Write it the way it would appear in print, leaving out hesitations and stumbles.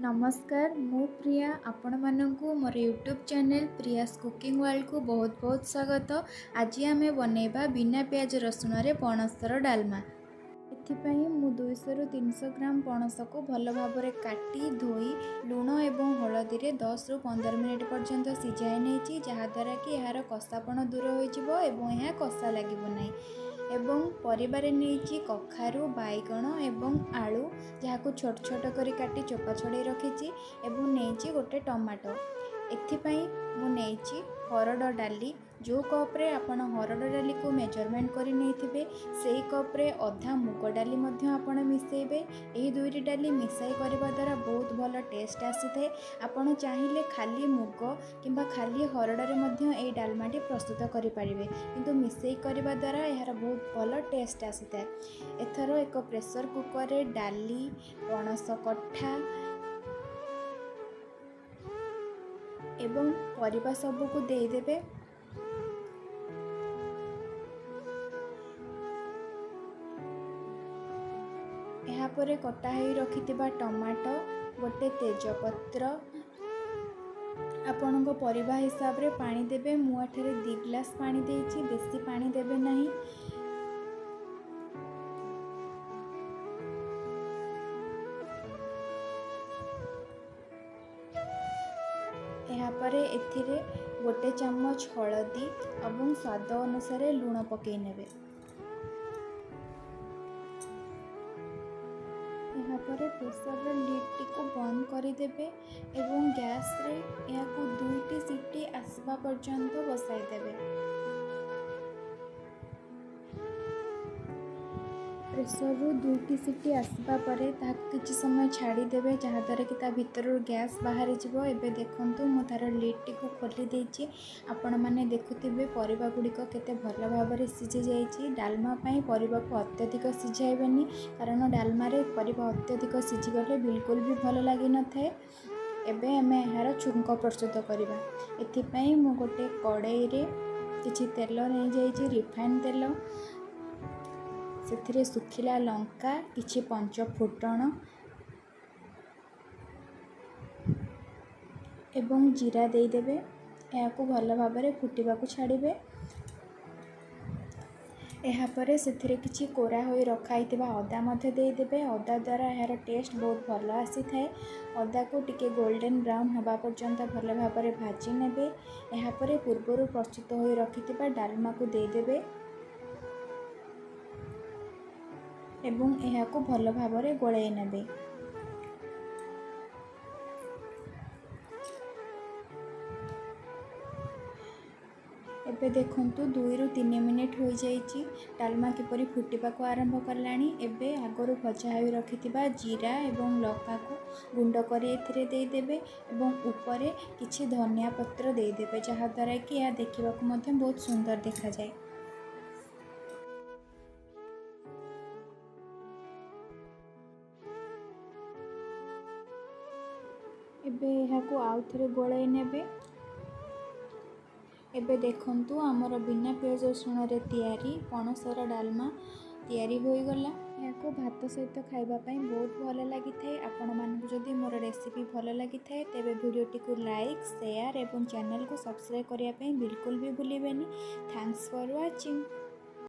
ନମସ୍କାର, ମୁଁ ପ୍ରିୟା। ଆପଣମାନଙ୍କୁ ମୋର ୟୁଟ୍ୟୁବ୍ ଚ୍ୟାନେଲ୍ ପ୍ରିୟାସ୍ କୁକିଂ ୱାର୍ଲଡ଼କୁ ବହୁତ ବହୁତ ସ୍ୱାଗତ। ଆଜି ଆମେ ବନେଇବା ବିନା ପିଆଜ ରସୁଣରେ ପଣସର ଡାଲମା। ଏଥିପାଇଁ ମୁଁ 200ରୁ 300 ଗ୍ରାମ ପଣସକୁ ଭଲ ଭାବରେ କାଟି ଧୋଇ ଲୁଣ ଏବଂ ହଳଦୀରେ 10ରୁ 15 ମିନିଟ୍ ପର୍ଯ୍ୟନ୍ତ ସିଝାଇ ନେଇଛି, ଯାହାଦ୍ୱାରା କି ଏହାର କଷାପଣ ଦୂର ହୋଇଯିବ ଏବଂ ଏହା କଷା ଲାଗିବ ନାହିଁ। ଏବଂ ପରିବାରେ ନେଇଛି କଖାରୁ, ବାଇଗଣ ଏବଂ ଆଳୁ, ଯାହାକୁ ଛୋଟ ଛୋଟ କରି କାଟି ଚୋପା ଛଡ଼େଇ ରଖିଛି, ଏବଂ ନେଇଛି ଗୋଟେ ଟମାଟୋ। ଏଥିପାଇଁ ମୁଁ ନେଇଛି ହରଡ଼ ଡାଲି। ଯେଉଁ କପ୍ରେ ଆପଣ ହରଡ଼ ଡାଲିକୁ ମେଜରମେଣ୍ଟ କରି ନେଇଥିବେ, ସେଇ କପ୍ରେ ଅଧା ମୁଗ ଡାଲି ମଧ୍ୟ ଆପଣ ମିଶାଇବେ। ଏହି ଦୁଇଟି ଡାଲି ମିଶାଇ କରିବା ଦ୍ୱାରା ବହୁତ ଭଲ ଟେଷ୍ଟ ଆସିଥାଏ। ଆପଣ ଚାହିଁଲେ ଖାଲି ମୁଗ କିମ୍ବା ଖାଲି ହରଡ଼ରେ ମଧ୍ୟ ଏହି ଡାଲମାଟି ପ୍ରସ୍ତୁତ କରିପାରିବେ, କିନ୍ତୁ ମିଶାଇ କରିବା ଦ୍ୱାରା ଏହାର ବହୁତ ଭଲ ଟେଷ୍ଟ ଆସିଥାଏ। ଏଥର ଏକ ପ୍ରେସର କୁକରରେ ଡାଲି, ପଣସ କଠା ଏବଂ ପରିବା ସବୁକୁ ଦେଇଦେବେ। ଏହାପରେ କଟା ହେଇ ରଖିଥିବା ଟମାଟୋ, ଗୋଟେ ତେଜପତ୍ର, ଆପଣଙ୍କ ପରିବା ହିସାବରେ ପାଣି ଦେବେ। ମୁଁ ଏଠାରେ 2 ଗ୍ଲାସ୍ ପାଣି ଦେଇଛି, ବେଶୀ ପାଣି ଦେବେ ନାହିଁ। ଏହାପରେ ଏଥିରେ ଗୋଟେ ଚାମଚ ହଳଦୀ ଏବଂ ସ୍ୱାଦ ଅନୁସାରେ ଲୁଣ ପକାଇ ନେବେ। ଏହାପରେ ପ୍ରେସରର ଲିଡ଼୍ଟିକୁ ବନ୍ଦ କରିଦେବେ ଏବଂ ଗ୍ୟାସ୍ରେ ଏହାକୁ 2ଟି ସିଟି ଆସିବା ପର୍ଯ୍ୟନ୍ତ ବସାଇ ଦେବେ। ପ୍ରେସରରୁ 2ଟି ସିଟି ଆସିବା ପରେ ତାହାକୁ କିଛି ସମୟ ଛାଡ଼ିଦେବେ, ଯାହାଦ୍ୱାରା କି ତା ଭିତରରୁ ଗ୍ୟାସ୍ ବାହାରିଯିବ। ଏବେ ଦେଖନ୍ତୁ, ମୁଁ ତା'ର ଲିଡ଼୍ଟିକୁ ଖୋଲି ଦେଇଛି। ଆପଣମାନେ ଦେଖୁଥିବେ ପରିବା ଗୁଡ଼ିକ କେତେ ଭଲ ଭାବରେ ସିଝି ଯାଇଛି। ଡାଲମା ପାଇଁ ପରିବାକୁ ଅତ୍ୟଧିକ ସିଝାଇବେନି, କାରଣ ଡାଲମାରେ ପରିବା ଅତ୍ୟଧିକ ସିଝିଗଲେ ବିଲକୁଲ ବି ଭଲ ଲାଗିନଥାଏ। ଏବେ ଆମେ ଏହାର ଛୁଙ୍କ ପ୍ରସ୍ତୁତ କରିବା। ଏଥିପାଇଁ ମୁଁ ଗୋଟେ କଡ଼େଇରେ କିଛି ତେଲ ନେଇଯାଇଛି, ରିଫାଇନ୍ ତେଲ। ସେଥିରେ ଶୁଖିଲା ଲଙ୍କା, କିଛି ପଞ୍ଚ ଫୁଟଣ ଏବଂ ଜିରା ଦେଇଦେବେ। ଏହାକୁ ଭଲ ଭାବରେ ଫୁଟିବାକୁ ଛାଡ଼ିବେ। ଏହାପରେ ସେଥିରେ କିଛି କୋରା ହୋଇ ରଖା ହେଇଥିବା ଅଦା ମଧ୍ୟ ଦେଇଦେବେ। ଅଦା ଦ୍ୱାରା ଏହାର ଟେଷ୍ଟ ବହୁତ ଭଲ ଆସିଥାଏ। ଅଦାକୁ ଟିକେ ଗୋଲ୍ଡେନ୍ ବ୍ରାଉନ୍ ହେବା ପର୍ଯ୍ୟନ୍ତ ଭଲ ଭାବରେ ଭାଜି ନେବେ। ଏହାପରେ ପୂର୍ବରୁ ପ୍ରସ୍ତୁତ ହୋଇ ରଖିଥିବା ଡାଲମାକୁ ଦେଇଦେବେ ଏବଂ ଏହାକୁ ଭଲ ଭାବରେ ଗୋଳାଇ ନେବେ। ଏବେ ଦେଖନ୍ତୁ, 2ରୁ 3 ମିନିଟ୍ ହୋଇଯାଇଛି, ଡାଲମା କିପରି ଫୁଟିବାକୁ ଆରମ୍ଭ କଲାଣି। ଏବେ ଆଗରୁ ଭଜା ହୋଇ ରଖିଥିବା ଜିରା ଏବଂ ଲଙ୍କାକୁ ଗୁଣ୍ଡ କରି ଏଥିରେ ଦେଇଦେବେ ଏବଂ ଉପରେ କିଛି ଧନିଆ ପତ୍ର ଦେଇଦେବେ, ଯାହାଦ୍ୱାରା କି ଏହା ଦେଖିବାକୁ ମଧ୍ୟ ବହୁତ ସୁନ୍ଦର ଦେଖାଯାଏ। ଏବେ ଏହାକୁ ଆଉ ଥରେ ଗୋଳାଇ ନେବେ। ଏବେ ଦେଖନ୍ତୁ, ଆମର ବିନା ପିଆଜ ରସୁଣରେ ତିଆରି ପଣସର ଡାଲମା ତିଆରି ହୋଇଗଲା। ଏହାକୁ ଭାତ ସହିତ ଖାଇବା ପାଇଁ ବହୁତ ଭଲ ଲାଗିଥାଏ। ଆପଣମାନଙ୍କୁ ଯଦି ମୋର ରେସିପି ଭଲ ଲାଗିଥାଏ, ତେବେ ଭିଡ଼ିଓଟିକୁ ଲାଇକ୍, ସେୟାର ଏବଂ ଚ୍ୟାନେଲକୁ ସବସ୍କ୍ରାଇବ୍ କରିବା ପାଇଁ ବିଲକୁଲ ବି ଭୁଲିବେନି। Thanks for watching.